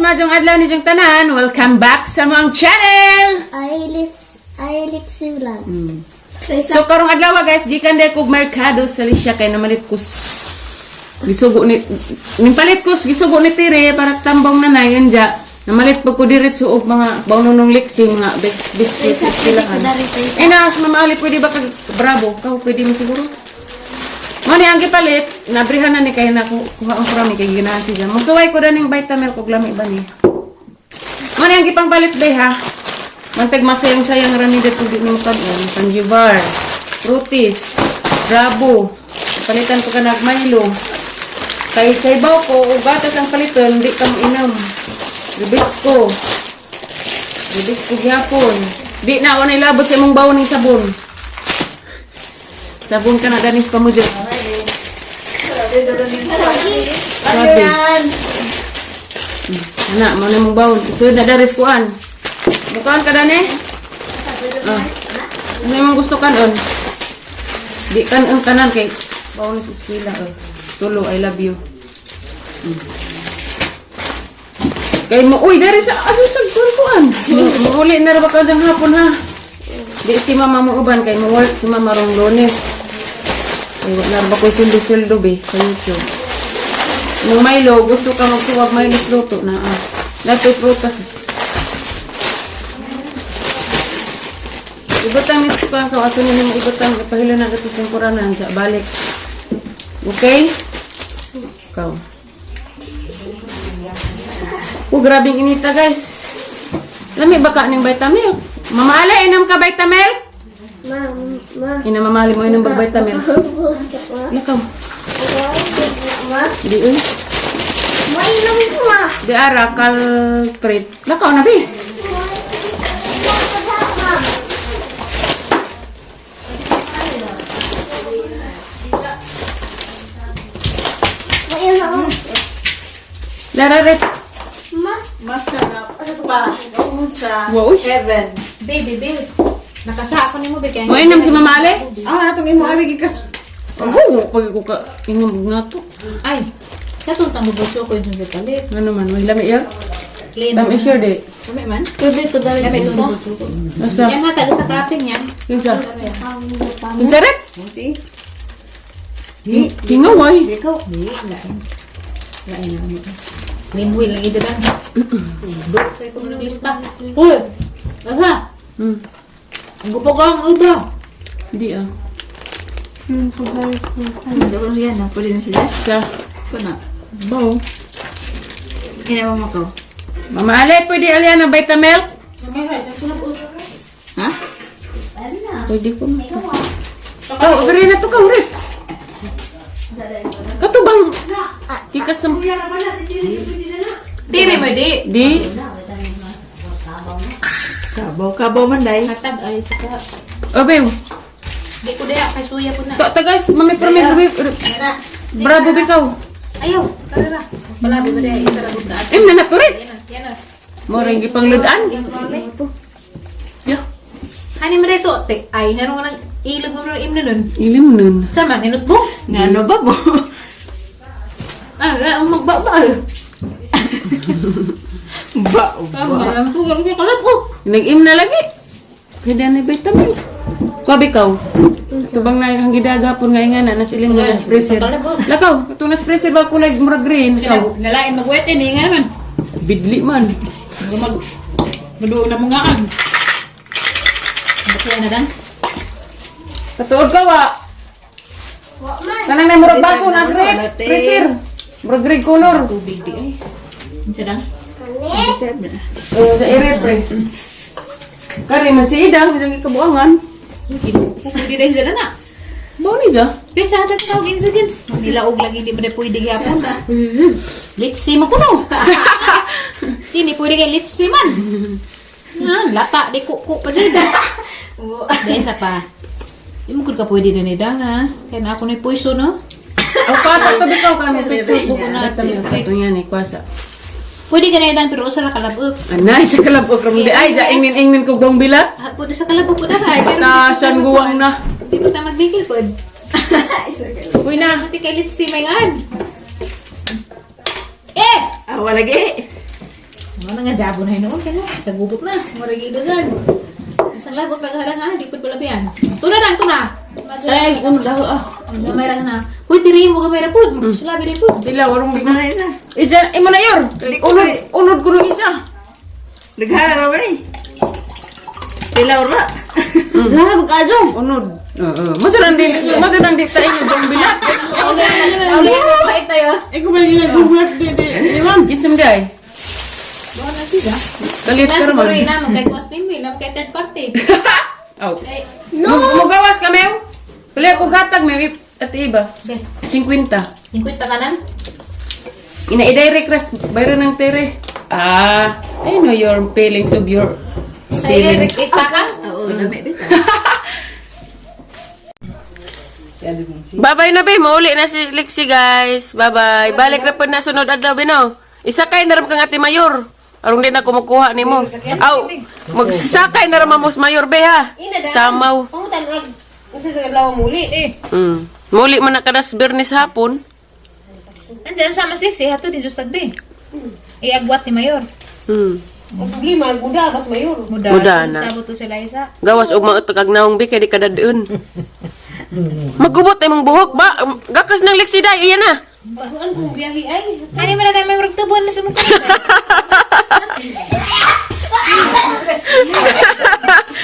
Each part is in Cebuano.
Maayong adlaw ninyong tanan. Welcome back sa among channel. I Lexi Vlog. So karong adlaw, guys, gikan day kog merkado sa Alicia kay namalit kus gisugo ni nimpalit kus gisugo ni Tire para tambong nanay anja. Namalit pag ko diretso og mga bawnonong liksi, mga biscuits Kaysa pwede eskwelahan. ko na rin tayo. Eh na, Mama Ali, pwede ba kag bravo? Kau pwede mo siguro. Mo ni ang gipalit, nabrihan na ni kay na kuha ang kurami kay ginahan siya. Musuway ko daning Vitamilk og lami ba ni. Mo ni ang gipangpalit bay ha. Mantag masayang-sayang rami dito di mo kanon. Panjivar, Fruities, Bravo. Palitan ko ka nag Milo. Kay kay baw ko og gatas ang paliton, di ka mo inom. Ribisco. Ribisco gyapon. Di na wala ilabot sa imong bawon ning sabon. Sabon ka na ganis pa mo dyan. Sabi. Ana, mo na mong bawon. Ito na daris kuan. Mukaan ka dani? Ah. Ano imong gusto kanon? Di kanon kanan kay bawon sa eskwela. Oh. Tulo, I love you. Kay mo, uy, dari sa aso sa kuan. Muuli na ra ba ka dyan hapon ha? Di si mama mo uban kay mo work si mama rong Lunes. Ay, wala ra ba ko'y sweldo-sweldo be sa YouTube. Nung Milo, gusto ka magsuwag Milo luto na ah. Lato prutas. Ibutang ni sa ka ato ni mo ibutang ipahilo na gato sa kuranan sa balik. Okay? Ikaw. Oh, grabing inita, guys. Lami ba ka ning Vitamilk? Mama Ale, inom ka Vitamilk? Ma, ma. Ina mamali mo inom ba Vitamilk? Lakaw. Ma, Di uy. mainom ko ma. Di ara kalpret. Lakaw na bi. Mainom. Lararet. Ma, Masarap pa sa Wow. heaven. Baby, baby. Nakasa ako nimo be kay. Mo inom si Mama Ale? Ah, atong imo ay gikas. Oh, pag ko ka inom nga to. Ay. Katong tang buso ko yung sa palit. Ano man, may lami ya. Clean. Lami sure di. Kami man. Pwede to dali lami itong buso ko. Asa? Yan hatag sa kaping yan. Kinsa? Kinsa ret? Si. Hingaway. Ikaw. Di, lain. Lain na ano. Limwil lang ito lang. Dok kay ko naglista. Uy. Asa? Gupo ka ang iba. Di ah. Ano ko yan na pwede na sila. Sa Ko na. baw. Ina mo makaw. Mama Ale, pwede alian ng Vitamilk? Ha? Pwede ko na to. Oh, beri na to ka, urit. Katubang. Ikas sa... Tiri mo di. Di. Kabaw, kabaw man day. Hatag ay sa ka. Oh, babe. Di ko diha kay suya po na. Ta, ta guys, mami promise, babe. Bravo, bikaw. Ayaw, tara ra. Palabi ba diha isa ra gud na. Em, na naturit. Yan na, yan na. Mo rin gipangludan. Yeah. Hani mo dito, te. Ay, ngano nga nang ilog mo rin imno nun. Ilim nun. Sama, ninot mo. Nga ano ba bo? Ah, ah, ang magbaba. Ba. Tama, ang tuwag niya kalap oh. Nag-im na lagi. Pwede na vitamin. Kuha bikaw. Tubang na ang gidagapon nga nga na nasiling nga nas freezer. Lakaw, itong nas freezer ba kulay murag green. Ikaw, Nalain magwete ni nga naman. bidli man. Mag maduo na mga ang. Bakla na dang. Katuod ka wa. wa man. Kanang na murag baso na green. Freezer. Murag green color. Tubig di ay. Unsa dang? Kani? Oh, sa ere pre. Kari man si Idang, isang ikabuangan. Pwede dahil sila na. Bao ni siya. Kaya sa hatag tawag ingredients. Nilaog lagi hindi pa na pwede gyapon. Litsi mo kuno. Hindi pwede kay litsi man. Ah, lata di kuku pa dyan. Dahil sa pa. Di mo gud ka pwede na ni dang ha. Kaya na ako na puiso no. Ang kwasa to bikaw kami picture ko na. na. Ito yan eh, kwasa. Pwede ka na dang pero usa ra kalabok. Anay, sa kalabok ramdi. Ay, ja, ingnin-ingnin ko buong bilat. Ah, pwede sa kalabok ko na ay. Pero Tasan guwang na. Di ko ta magbigil pod. Uy na. Buti kay litsi may ngan. Eh! Ah, wala gi. Ano nga jabo na hinuon kaya kagubot na. Murag idagan. Isang labot pag harang ha, di pud palabian. Tuna lang tuna. Ay, ano daw ah. Gamay ra na. Uy, tiri mo gamay ra pud. Sulabi rin pud. Dila warong Ano na isa? Ija, imo na yor. Unod, unod ko nung ija. Naghala ra ba ni? Tilaw ra. Wala magkaadyo. Unod. Oo. Mo sa di tayo yung bilat. Uli, mabait tayo. Eh kung may ginagulat di di. Di ma'am. Ginsam di ay. Buwan na siya. Kalit Na ka siguro naman. ina magkay cost ni na magkay third party. Oh. Ay, No. Mugawas ka mew. Wala ko gatag mew at iba. be. 50. Ingkwit tanan. Ina i-direct ras bayro ng tere. Ah, I know your feelings of your Ay, feelings. kita ka. Oo, dami bita. Bye-bye na be, mauli na si Lexi guys. Bye-bye. Balik na po na sunod adlaw bino. Isakay na ram kang ate mayor. Arong di na kumukuha nimo. Aw, magsakay na ram amos mayor be ha. Samaw. Pangutan rag unsa sa adlaw muli. Eh, Muli man na kadas Bernis hapon. andyan sa mas liksi hato din just tagbi. Iagwat ni mayor. Ang problema ang buda bas mayor. Muda. Muda na. Sabot to sila isa. Gawas og maot kag naong bi kay di kadadun. Magubot imong buhok ba? Gakas ng Lexi day, iyan na. Pagkuan kung biyahe ay. Ani man na may murag tubon na sa mukha.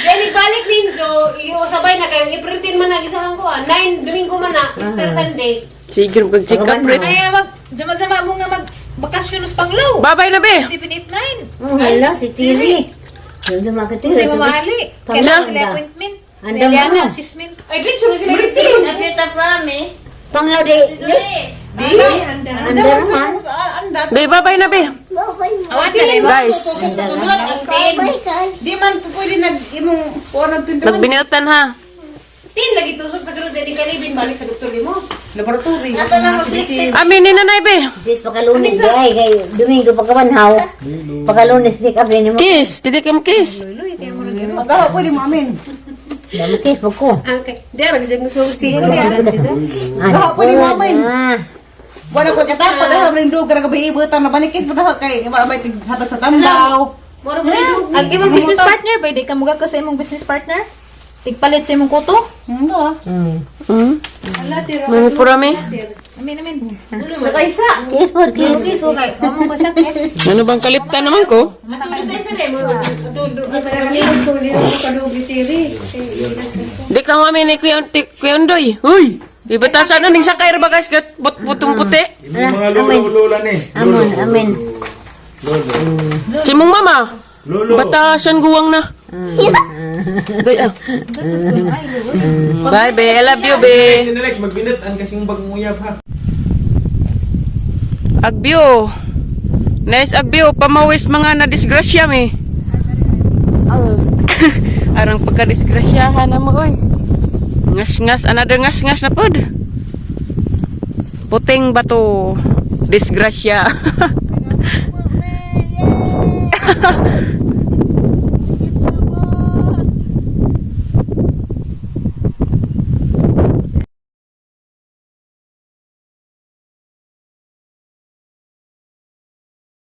Dali balik ninjo, iyo sabay na kayo April 10 man na gisahan ko ah. 9 Domingo man na, Easter Sunday. Sige, kag check up rate. Ay mag jama-jama mo nga mag bakasyon sa Panglaw. Bye-bye na be. 789. Oh, hala, si Tiri. Yung dumakati. Kasi mamali. Kailangan sila appointment. Andam Eliana, na. assessment. Ay dritso na sila dritso. Napita prami. Panglaw di. Di. Anda naman. Anda. Be, bye-bye na be. Bye-bye. Awan ka rin. Guys, Bye-bye, guys. Di man po pwede nag imong kuan nag 21. nagbiniutan ha. Tin lagi tusok sa garud di kalibin balik sa doktor nimo. Laboratory. Ato na mag-flip. Amin ni nanay be. Sis, pagkalunes di ay. Kay Domingo pagkabanhaw. Pagkalunes, si kape ni mo. Kiss, dili ka mo kiss. Magawa pwede mo amin. Dami kiss po ko. Okay. Di ra gid si. Ano pwede mo amin. Ah, Wala ko katapad ah rin do gara gabi ibutang na banikis pa daw kay wala may hatag sa tamdaw. Mura mo rin Ang imong business partner, ba di ka muga ka sa imong business partner? Tigpalit sa imong kuto? Ano? Mami pura mi. Amin, amin. Nakaisa. Kiss po, kiss. Okay, so kay, mo ko siya. Ano bang kalipta naman ko? Di ka mami ni Kuya, Kuya Undoy. Uy! Ibatasan na ning sakay ra ba guys gat but putong puti. Yung mga lolo-lola ni. Amin, amin. Lolo. Si mong mama. Lolo. Batasan guwang na. Gay, ah. Bye be, I love you be. Sinelect, magbinat ang kasing bagong uyab ha. Agbyo. Nice agbyo, pamawis mga na-disgrasya mi. Arang pagka-disgrasyahan na mo oy. Ngas-ngas, another ngas-ngas na pod. Puting bato. Disgrasya.